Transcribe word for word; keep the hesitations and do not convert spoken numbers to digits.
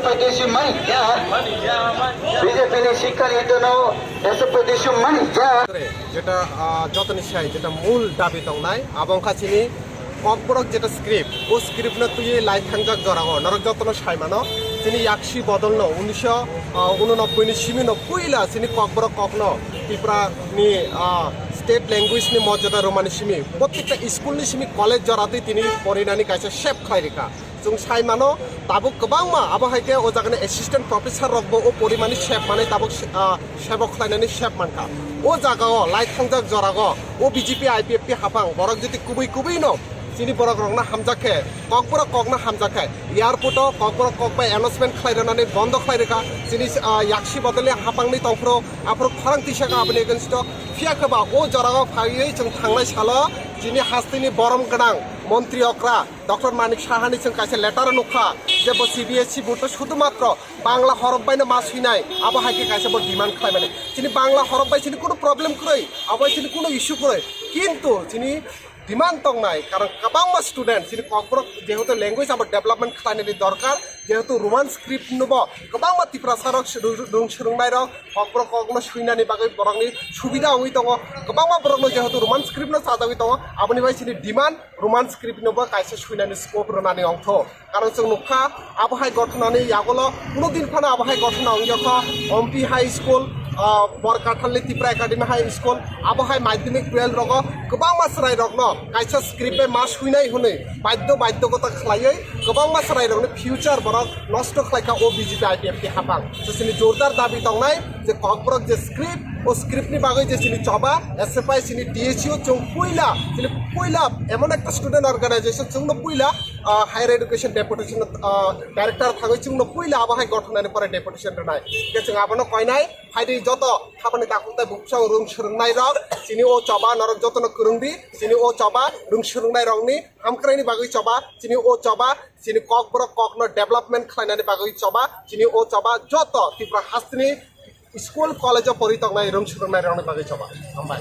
Pradesh mani ya. B J P ni sikha neta no S Pradesh mani ya. যেটা, আহ, যতনি সাই যেটা মূল দাবি tongnai, abo wngkha chini Kokborok যেটা script, o script no twi lai thangjak jorao norok jotono sai mano, chini yaksi bodol no উনিশশো ঊননব্বই ni simi no puila chini Kokborok kokno Tripura ni, ah, state language ni mojada romani simi, protekta school ni simi college joratwi tini porinani kaisa sep khlai rikha. Chwng sai mano, tabuk kwbangma abo hai khe o jagani assistant professor rokbo o porimani sep manwi tabuk, ah, sebok khlainani sep mankha. O jagao lai thangjak jorao o B J P I P F T haphang borok jodi kubui kubui no chini borok rokno hamjak khe, Kokborok kokno hamjak khe, airport o Kokborok kok bai announcement khlai rwnani bondo khlai rwkha. Chini, ah, yaksi bodolni haphangni tongphuru aphuru khorang tisa kha aboni against o. Phiya khe ba o jorao phaiwi chwng thangnai salo chini hasteni borom gwnang montri okra Doctor Manik Sahani chwng kaisa letter nukha je bo C B S E board o sudhumatro Bangla horop baino ma swinai, abo hai khe kaisa bo demand khlaimani. Chini Bangla horop bai chini kuno problem kwrwi, abo hai chini kuno issue kwrwi. Kintu chini demand tongnai, karon kwbangma student chini Kokborok jehetu language abo development khlainani dorkar, jehetu Roman script no bo kwbangma Tiprasa rok rung swrwngnai rok Kokborok kokno swinani bagwi borokni subida wngwi tongo, kwbangma borokno jehetu Roman script no chajagwi tongo, aboni bai chini demand Roman script no bo kaisa swinani scope rwnani ongtho. Karon chwng nukha, abo hai gothonani yagulo kuno din phano abo hai gothona ongya kho, Ompi High School, ah, Borkathalni Tipra Academy High School, abo hai madhyamik twelve rogo kwbangma chwrai rokno kaisa script bai ma swinai hwnwi badhyo badhyogota khlaiwi kwbangma chwrai rokni future borok nosto khlai kha o B J P I P F T haphang. So chini jordar dabi tongnai je Kokborok je script, o script ni bagwi je chini choba, S F I chini D S U chwng puila, chini puila emon ekta student organization chwngno puila, ah, higher education deputation, ah, director thangwi chwngno puila abo hai gothonani pore deputation rwnai. Khe chwng abono koinai, phaidi joto habani takhuk tai bukcha rung swrwngnai rok, chini o choba norok jotono kwrwng di, chini o choba rung swrwngnai rokni hamkraini bagwi choba, chini o choba, chini Kokborok kokno development khlainani bagwi choba, chini o choba joto Tripura hasteni school, college o pori tongnai rung swrwngnai rokni bagwi choba. Hambai.